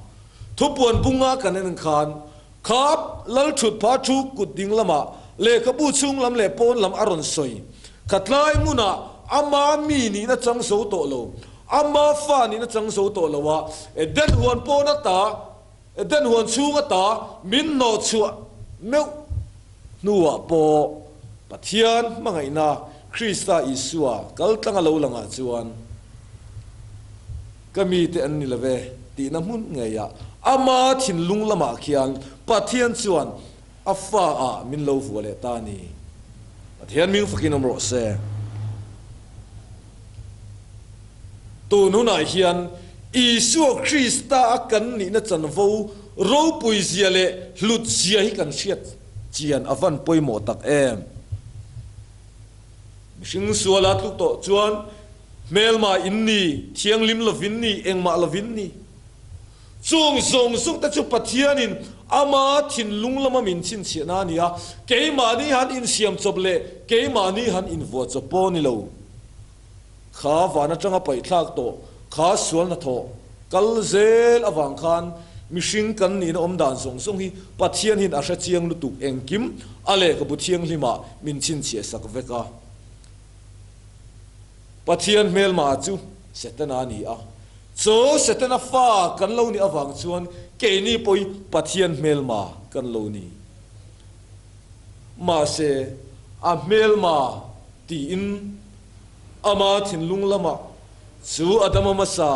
Thupuan bunga kan en khan kha lal thut pha thu kut ding lamah lehkhabu chhung lam leh pawn lam a rawn sawi. Khatlai hmunah ama mi nihna chang zo tawh lo, ama fa nihna chang zo tawh lo a, Eden huan pawn ata, Eden huan chhung ata min hnawh chhuah meuh hnuah pawh Pathian hmangaihna Krista Isua kal tlanga lo langah chuan, Ka mite an ni love tihna hmun ngeiah ama thinlung lamah khian Pathian chuan a fa ah min lo vuah leh ta a ni. Pathian ming fakin awm rawh se. Tun hunah hian Isua Krista a kan nihna chanvo ropui zia leh hlut zia hi kan hriat chian a van pawimawh tak em. Mihring suala tluk tawh chuan Hmelma in ni, thianghlim lovin ni, engmah lovin ni. Chung zawng zawng te chu Pathianin ama thinlung lama min chhinchhiahna a ni a, keimahni han insiam chawp leh keimahni han invuah chawp pawh a ni lo. Kha van atanga paihthlak tawh, kha sual hnathawh kal zel avang khan mihring kan nihna awm dan zawng zawng hi Pathian hian a hre chiang lutuk engkim a lehkhabu thianghlimah min chhinchhiah sak vek a. Pathian hmelma chu Setana a ni a, chu Setana fa kan lo nih avang chuan keini pawh hi Pathian hmelma kan lo ni. Mahse, a hmelma tiin ama thinlung lamah chu Adama hmasa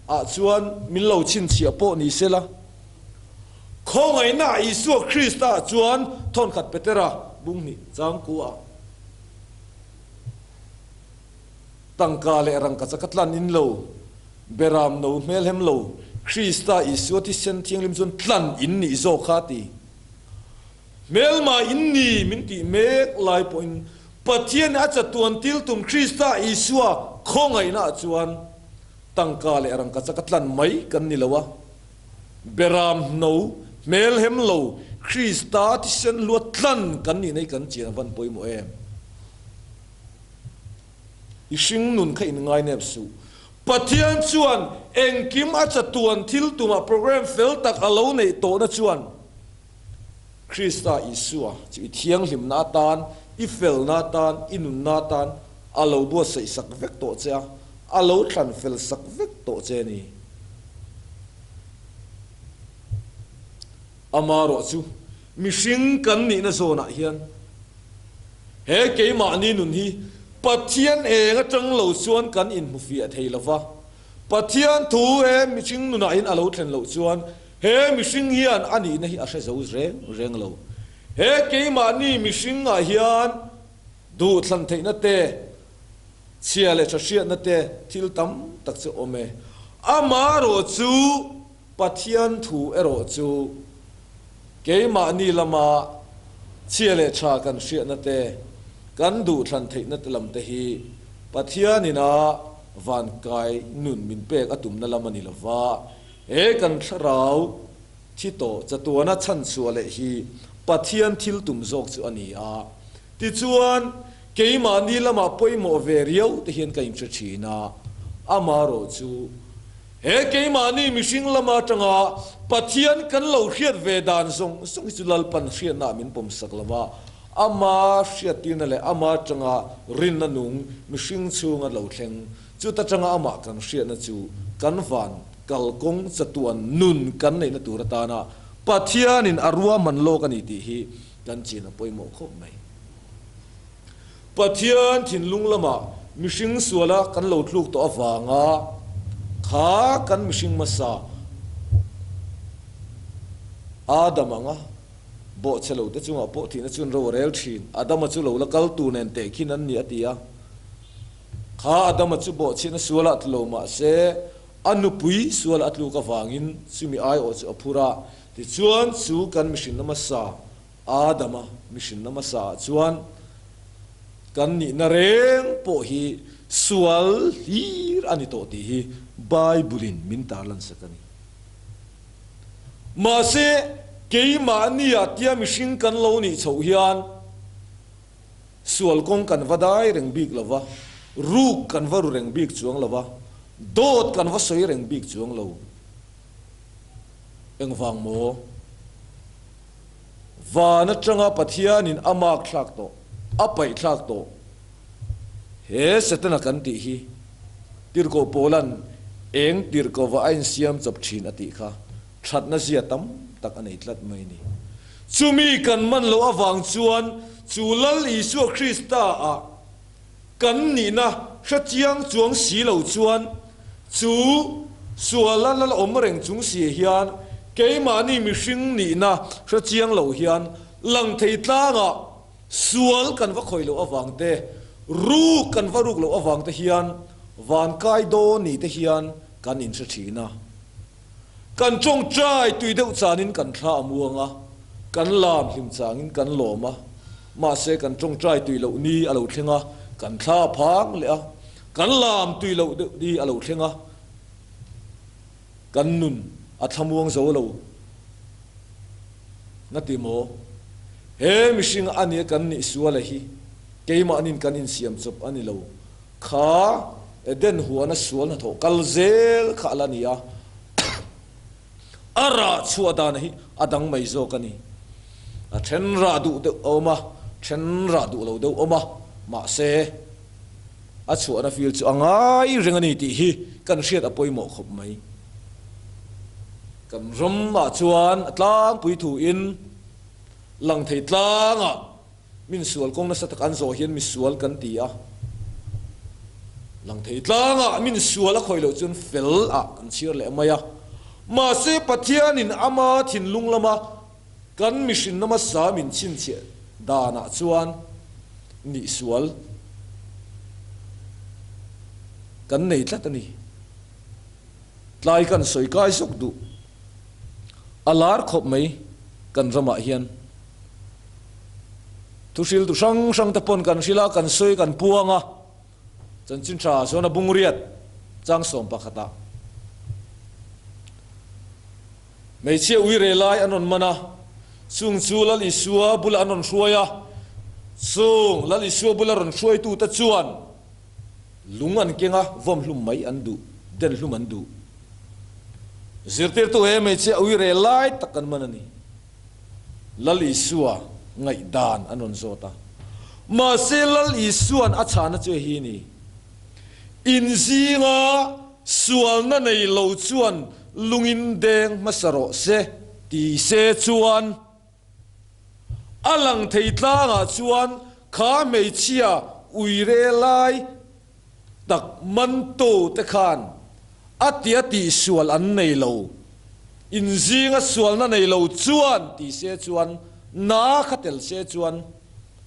ah chuan min lo chhinchhiah pawh ni sela, khawngaihna Isua Krista ah chuan thawnkhat Petera bunghnih changkua ah, Tangka leh rangkachak a tlan in lo, Beram no hmelhem lo, Krista Isua thisen thianghlim chuan tlan in nih zawk kha a ti. Hmelma in ni min tih mek lai pawhin Pathian a chatuan tiltum Krista Isua khawngaihnaah chuan tangka leh rangkachak a tlan mai kan ni lo a, Beram hno, hmelhem lo, Krista thisen hlua tlan kan nihna hi kan chian a van pawimawh em? I hringnun kha in ngainep suh. Pathian chuan engkim a chatuan thil tumah program fel tak a lo neih tawhna chuan Krista Isua chu i thianghlimna atan, i felna atan, i nunna atan a lo buatsaih sak vek tawh che a, a lo thlan fel sak vek tawh che a ni. Amarawh chu mihring kan nihna zawnah hian he keimahni nun hi Pathian eng atang lo chuan kan inhmu fiah thei lo va, Pathian thu he mihring nunah hian a lo thlen loh chuan he mihring hian a nihna hi a hre zo reng reng lo. He keimahni mihringah hian duhthlan theihna te, chhia leh tha hriatna te thil tam tak chu awm e. Amarawh chu Pathian thu erawh chu keimahni lama chhia leh tha kan hriatna te, kan duhthlan theihna te lam te hi Pathianin a vankai nun min pek a tumna lam a ni lova, he kan thlarau thi tawh chatuana chhanchhuah leh hi Pathian thil tum zawk chu a ni a. Tichuan, keimahni lamah pawimawh ve riau te hian ka inhre thin a, amarawh chu He keimahni mihring lama atanga Pathian kan lo hriat ve dan zawng zawng hi chu Lalpan hriatnaah min pawmsak lo va, ama hriattirna leh ama atanga rinna nung mihring chhunga lo thleng, chuta tanga amah kan hriatna chu kan van kalkawng chatuan nun kan neihna tur atana Pathianin a ruahman lawk a ni tih hi kan chin a pawimawh khawp mai. Pathian thinlung lamah mihring suala kan lo tluk tawh avanga kha kan mihring hmasa Adam anga bawhchhe lo te chungah pawh thihna chuan ro a rel thin. Adama chu lo la kal tur nen tehkhin an ni a ti a. Kha Adama chu bawhchhiatna sualah tlu lo mah se a nupui suala a tluk avangin chumi aiawh chu a phur a. Tichuan chu kan mihrinna hmasa Adama mihrinna hmasaah chuan kan nihna reng pawh hi sual hlir a ni tawh tih hi Bible-in min tarlansak a ni. Mahse, keimahnia tia mihring kan lo nih chhoh hian sual kawng kan va dai reng bik lo va, ruk kan va ru reng bik chuang lo va, dawt kan va sawi reng bik chuang lo. Engvang maw? Van atanga Pathianin a mark thlak tawh, a paih thlak tawh. He Setana kan tih hi Tirhkoh Paula'n eng tirhkohva a insiam chawp thin a tih kha thatna zia tam tak a nei tlat mai ni. Chumi kan man loh avang chuan chu Lal Isua Krista ah Kan nihna hre chiang chuang si lo chuan chu suala la awm reng chung si hian keimahni mihring nihna hre chiang lo hian lang thei tlangah sual kan va khawih loh avang te, ruk kan va ruk loh avang te hian vankai dawn ni te hian kan inhre thin a. Kan tawngtai tui deuh chanin kan thla a muang a, kan lam hlim changin kan lawm a, mahse kan tawngtai tui loh ni a lo thleng a, kan thla a phang leh a, kan lam tui loh deuh ni a lo thleng a, kan nun a thlamuang zo lo. Nga ti maw? He mihring a nia kan nih suala hi keimahnin kan insiam chawp a ni lo. Kha Eden huana sual hnathawh kal zel kha a la ni a, a rah chhuah dan hi a dang mai zawk a ni. A then rah duh deuh a awm a, then rah duh lo deuh a awm a, mahse a chhuahna fil chu a ngai reng a ni tih hi kan hriat a pawimawh khawp mai. Kan ramah chuan a tlangpui thuin lang thei tlangah Min sual kawng nasa tak an zawh hian mi sual kan ti a, lang thei tlangah min sual a khawih loh chuan fel ah kan chhiar leh mai a. Mahse Pathianin ama thinlung lama kan mihrin hmasa min chhinchhiah danah chuan nih sual kan nei tlat a ni. Tlai kan sawi kai zawk duh a lar khawp mai kan ramah hian. Thuhriltu hrang hrang te pawn kan hrilh a, kan sawi kan puang a, chanchin tha ah chuan a bungriat chang sawm pakhatah hmeichhia uire lai an rawn man a, chung chu Lal Isua bulah an rawn hruai a, chung Lal Isua bula rawn hruaitute chuan lung an keng a, vawm hlum mai an duh, den hlum an duh. Zirtirtu he hmeichhia uire lai tak an man a ni. Lal Isua ngaihdan an rawn zawt a. Mahse Lal Isua'n a chhahna chu hi ni, In zinga sualna nei lo chuan lungin deng hmasa rawh se ti se chuan a lang thei tlangah chuan kha hmeichhia uire lai tak manto te khan a tia tihsual an nei lo, in zinga sualna nei lo chuan ti se chuan na kha tel se chuan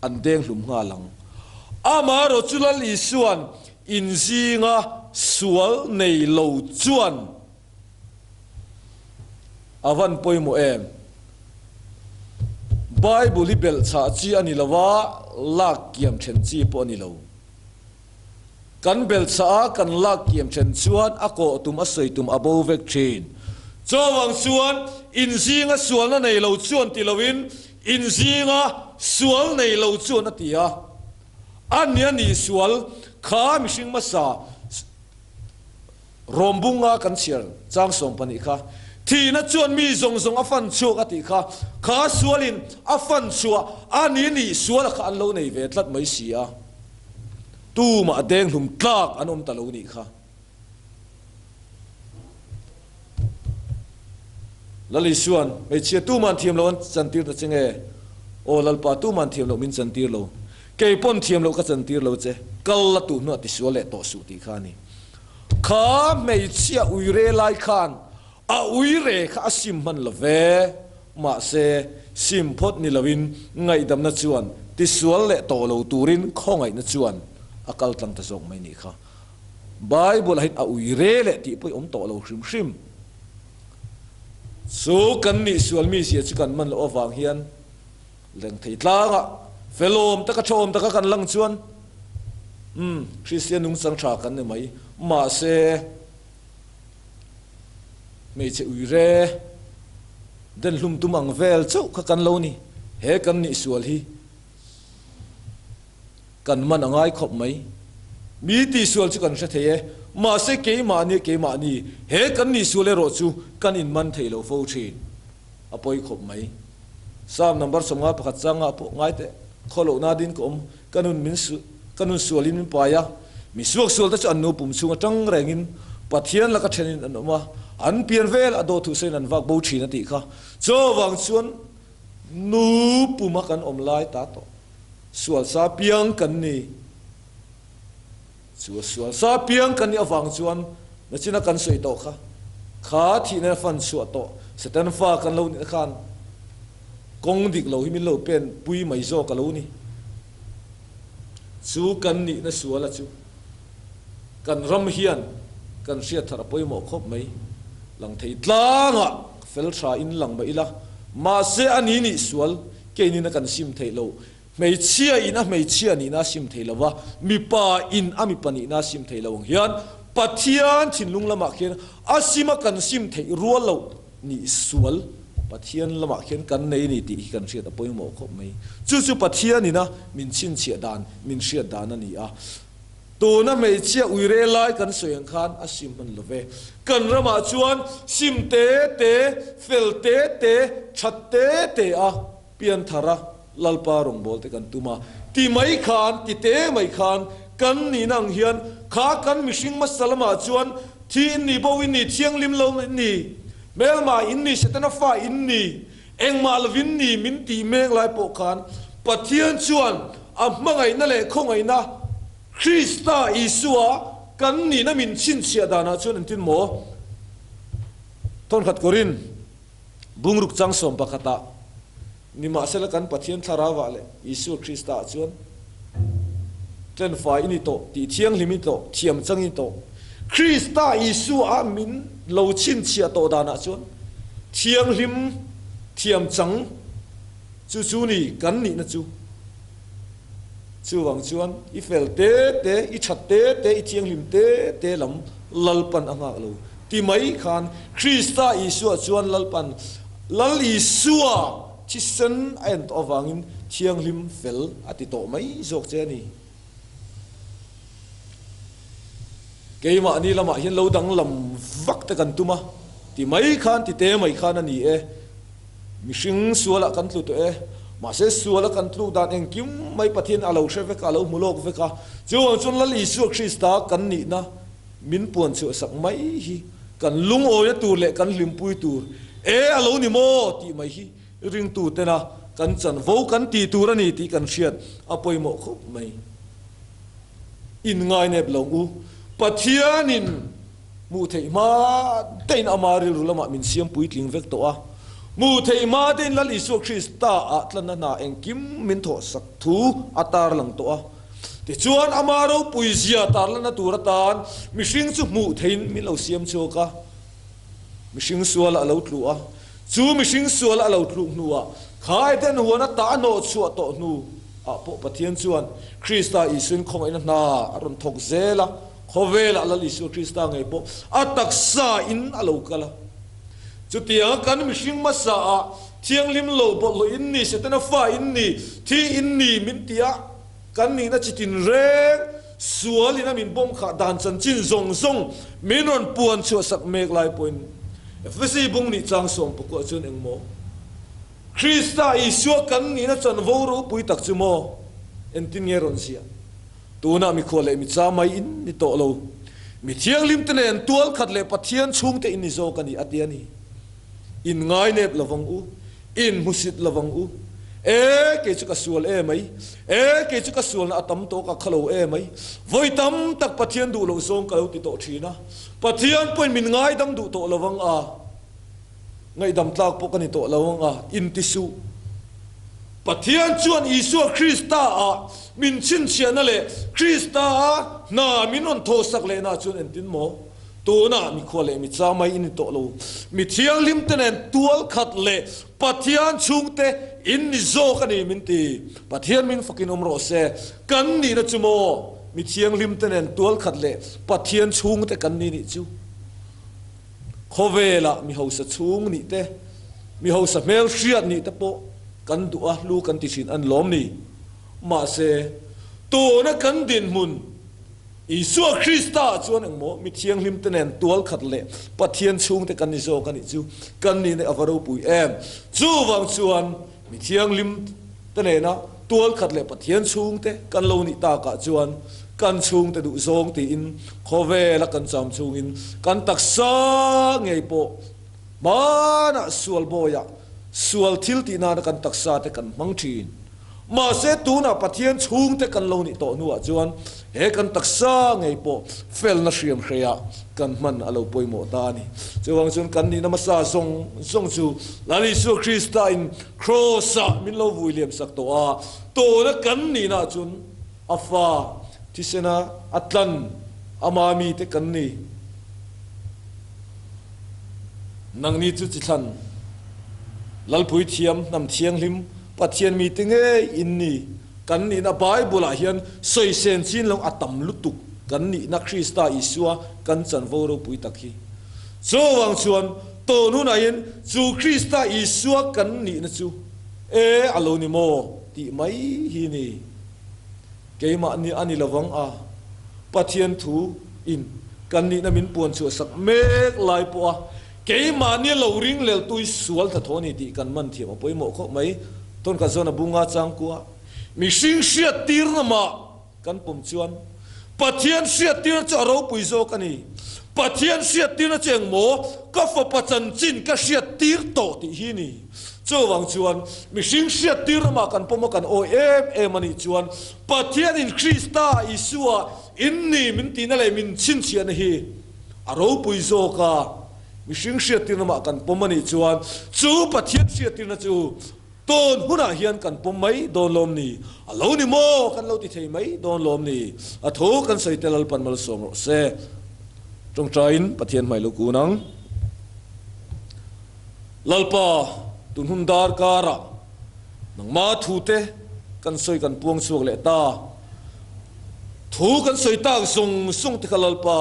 an deng hlum nghal ang. Amaherawh chu Lal Isua'n in zinga sual nei lo chuan a van pawimawh em? Bible hi belhchhah chi a ni lo a, lak kiam then chi pawh a ni lo. Kan belhchah a kan lak kiam then chuan a kawh tum a sawi tum a bo vek thin. Chuvang chuan inzinga sualna nei lo chuan ti loin inzinga sual nei lo chuan a ti a. A nia nih sual kha mihring hmasa Rawmbunga kan chhiar chang 12 kha thihna chuan mi zawng zawng a fan chhuak a tih kha kha sualin a fan chhuah a ni nih sual a kha an lo nei ve tlat mai si a. Tumah deng hlum tlak an awm ta lo nih kha. Lal Isua'n, Hmeichhia tuma'n thiam loh an chantir ta che nge? Aw Lalpa, tuma'n thiam loh min chantir lo. Kei pawn thiam loh ka chantir lo che. Kal la tuh hnuah tisual leh tawh suh tih kha a ni. Kha hmeichhia uire lai khan a uire kha a sim hman lo ve. Mahse, sim phawt ni loin ngaihdamna chuan tisual leh tawh lo turin khawngaihna chuan a kal tlang ta zawk mai nih kha. Bible-ah hian a uire leh tih pawh i awm tawh lo hrim hrim. Chu kan nih sual mizia chu kan man loh avang hian leng thei tlangah felawm taka thawm taka kan lang chuan umm Kristian nungchang tha kan ni mai. Mahse, hmeichhe uire den hlum tum ang vel chauh kha kan lo ni. He kan nih sual hi kan man a ngai khawp mai. Mi tihsual chu kan hre thei e, mahse keimahni keimahni he kan nihsual erawh chu kan inman thei lo fo thin. A pawi khawp mai. Psalm number 51 changa pawh ngai teh, Khawlohna din ka awm, ka nun min ka nun sualin min pai a, mi suaksual te chu an nu pum chhung atang rengin Pathian laka thenin an awm a, an pian vel a dawt thuhsain an vak bo thin a tih kha. Chuvang chuan nu puma kan awm lai ta tawh sual sa piang kan ni. Chu a sual sa piang kan nih avang chuan nachina kan sawi tawh kha, kha thihna fan chhuah tawh Satan fa kan lo nihna khan kawng dik lo hi min lo pen pui mai zawk a lo ni. Chu kan nihna sual a chu kan ram hian kan hriat thar a pawimawh khawp mai. Lang thei tlangah fel tha in lang mah ila, mahse a ni nih sual keinin a kan sim theih lo. Hmeichhia in a hmeichhia nihna a sim thei lo va, mipa in a mipa nihna a sim thei lo ang hian Pathian thinlung lamah khian a sim a kan sim theih rual loh nih sual Pathian lamah khian kan nei a ni tih hi kan hriat a pawimawh khawp mai. Chu chu Pathian ina min chhinchhiah dan, min hriat dan a ni a. Tuna hmeichhia uire lai kan sawi ang khan a sim hman lo ve. Kan ramah chuan sim te te, fel te te, that te te a Pianthar a Lalpa rawngbawlte kan tum a, ti mai khan, ti te mai khan, kan nihna ang hian kha kan mihring hmasa lamah chuan thi in ni, bo in ni, thianghlim lo in ni, hmelma in ni, Setana fa in ni, engmah lovin ni min tih mek lai pawh khan Pathian chuan a hmangaihna leh khawngaihna Krista Isua kan nihna min chhinchhiah danah chuan engtin maw Thawnkhat Korin Bungruk chang sawm pakhatah, Nimahsela kan Pathian Thlarauah leh Isua Kristaah chuan ṭenfai i ni tawh, tih thianghlim i ni tawh, thiam chang i ni tawh. Krista Isua-ah min lo chhinchhiah tawh danah chuan thianghlim thiam chang chu chu ni kan nihna chu. Chuvang chuan i fel te te, i that te te, i thianghlim te te lam Lalpan a nghak lo ti mai khan Krista Isua chuan Lalpan Lal Isua thisen a en tawh avangin thianghlim fel a ti tawh mai zawk che a ni. Keimahni lamah hian lo danglam vak te kan tum a, ti mai khan ti te mai khan a ni e. Mihring sualah kan tlu tawh e. Mahse suala kan tluk dan engkim mai Pathian a lo hre vek a, a lo hmu lawk vek a. Chuvang chuan Lal Isua Krista kan nihna min puan chhuah sak mai hi kan lungawina tur leh kan hlimpui tur e a lo ni maw tih mai hi Ringtu tena kan chanvo kan ti tur a ni tih kan hriat a pawimawh khawp mai. Inngainep lo u, Pathianin hmuh theih hma tein ama rilru lamah min siam puitling vek tawh a. Hmuh theih hma tein Lal Isua Krista ah tlanna hna engkim min thawhsak thu a tarlang tawh a. Tichuan ama ropui zia tarlanna tur atan mihring chu hmuh theihin min lo siam chhuak a. Mihring sual a lo tlu a, chu mihring sual a lo tluk hnuah kha Eden huan a tah hnawh chhuah tawh hnu ah pawh Pathian chuan Krista Isuin khawngaihna hna a rawn thawk zel a, khawvelah Lal Isua Krista ngei pawh a taksa in a lo kal a. Chutianga kan mihring hmasa ah thianghlim lo bawlhhlawh in ni, Setana fa in ni, thi in ni min ti a, Kan nihna chi tinreng sual in a min bawm khah dan chanchin zawng zawng min rawn puan chhuah sak mek lai pawhin Efesi bung nih chang sawm pakua chuan eng maw? Krista Isua kan nihna chanvo ropui tak chu maw? Engtin nge rawn ziah? Tunah mikhual leh micha mai in ni tawh lo. Mi thianghlim te nen tual khat leh Pathian chhungte in ni zawk a ni a ti a ni. In ngainep lovang u. In hmusit lovang u. E, kei chu ka sual e mai. E, kei chu ka sualna a tam tawh ka khalo e mai. Vawi tam tak Pathian duh loh zawng ka lo ti tawh thin a. Pathian pawhin min ngaidam duh tawh lovang a. Ngaihdam tlak pawh ka ni tawh lo ang a, in ti suh. Pathian chuan Isua Krista ah min chhinchhiahna leh Krista a hna min rawn thawhsak lehna chuan entin maw? Tunah mikhua leh micha mai i ni tawh lo. Mi thianghlim te nen tual khat leh Pathian chhungte in ni zawk a ni min ti. Pathian min fakin awm rawh se. Kan nihna chu maw? Mi thianghlim te nen tual khat leh Pathian chhungte kan ni nih chu. Khawvelah mi hausa chhung nih te, mi hausa hmel hriat nih te pawh kan duh a, hlu kan ti thin a ni lawm ni? Mahse, tuna kan dinhmun Isua Krista ah chuan engmaw mi thianghlim te nen tual khat leh Pathian chhungte kan ni zawk a nih chu kan nihna a va ropui em. Chuvang chuan mi thianghlim te nena tual khat leh Pathian chhungte kan lo nih takah chuan kan chhungte duh zawng tiin khawvela kan cham chungin kan taksa ngei pawh hmanah sual bawiah sual thil tih nana kan taksa te kan hmang thin. Mahse tunah Pathian chhungte kan lo nih tawh hnuah chuan he kan taksa ngei pawh felna hriam hreiah kan hman a lo pawimawh ta a ni. Chuvang chuan kan nihna hmasa zawng zawng chu Lal Isua Krista in Kraws-ah min lo vui liam sak tawh a, tuna kan nihna chuan a fa thisena a tlan ama mite kan ni. Nangni chu chi thlan Lalpui thiam hnam thianghlim Pathian mite ngei in ni. Kan nihna Bible ah hian sawisên chin lo a tam lutuk kan nihna Krista Isua kan chanvo ropui tak hi. Chuvang chuan tun hunah hian chu Krista Isua kan nihna chu e a lo ni maw tih mai hi ni. Keimah ni a ni lovang a, Pathian thu in kan nihna min puan chhuah sak mek lai pawh a Keimahni lo ring lel tui sual tha thaw a ni tih kan man thiam a pawimawh khawp mai. Tawnkhat zawn a bunga changkua mihring hriattirna mah kan pawm chuan Pathian hriattirna chu a ropui zawk a ni. Pathian hriattirna chu engmaw ka fapa chanchin ka hriattir tawh tih hi ni. Chuvang chuan mihring hriattirna mah kan pawm a kan awi em em a nih chuan Pathianin Krista Isua in ni min tihna leh min chhinchhiahna hi A ropui zawk a, mihring hriattirna mah kan pawm a nih chuan chu Pathian hriattirna chu tawn hunah hian kan pawm mai dawn lawm ni? A lo ni maw? Kan lo ti thei mai dawn lawm ni? A thu kan sawi te Lalpan malsawm rawh se. Tawngtaiin Pathian hmai lo kun ang. Lalpa, tun hun dar karah nangma thute kan sawi kan puang chhuak leh ta. Thu kan sawi tak zawng zawng te kha Lalpa,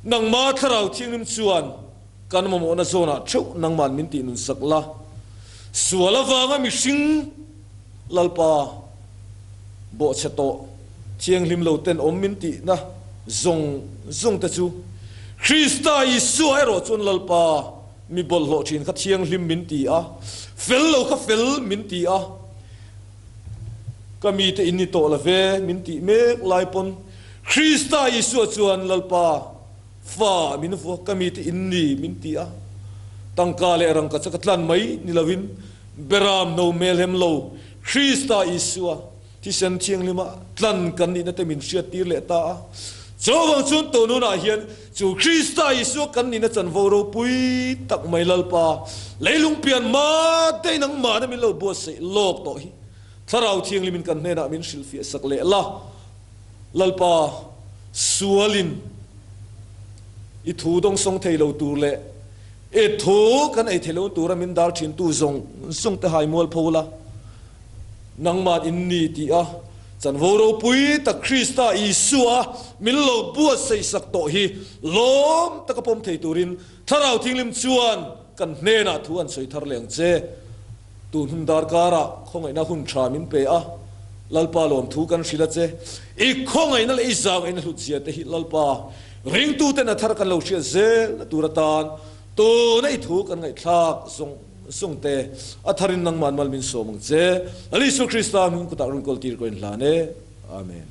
nangma Thlarau Thianghlim chuan kan mamawhna zawnah theuh nangman min tih nun sak la. Sual avanga mihring Lalpa bawhchhe tawh thianghlim lo ten awm min tihna zawng zawng te chu Krista Isua erawh chuan Lalpa mi bawlhhlawh thin kha thianghlim min ti a, fel lo kha fel min ti a. Ka mite in ni tawh la ve min tih mek lai pawn Krista Isua chuan Lalpa fa min vuak ka mite in ni min ti a, tangka leh rangka chu ka tlan mai ni loin Beram no melhem lo Krista Isua thisen thianghlima tlan kan nihna te min hriattir leh ta a. Chuvang chuan tawhnunah hian chu Krista Isua kan nihna chanvo ropui tak mai Lalpa leilung pian ma te nangmahna min lo buatsaih lawk tawh hi Thlarau Thianghlimin kan hnenah min hrilhfiah sak leh la. Lalpa sualin i thu dawngsawng thei lo tur leh i thu kan ei thei lo tura min dar thintu zawng zawng te hai mual pho la. Nangman in ni tih a chanvo ropui tak Krista Isua min lo buatsaih sak tawh hi lawm taka pawm thei turin Thlarau Thianghlim chuan kan hnenah thu an sawi thar leh ang che. Tun hun darkarah khawngaihna hun tha min pe a, Lalpa lawmthu kan hrilh a che. I khawngaihna leh i zangaihna hlutzia te hi Lalpa ringtuten a thar kan lo hriat zel tur atan tuna i thu kan ngaihthlak zawng Sungte, a tharin nangman mal min sawm ang che. Lal Isua Krista hming kutah rawn kawl tir ka inhlan e. Amen.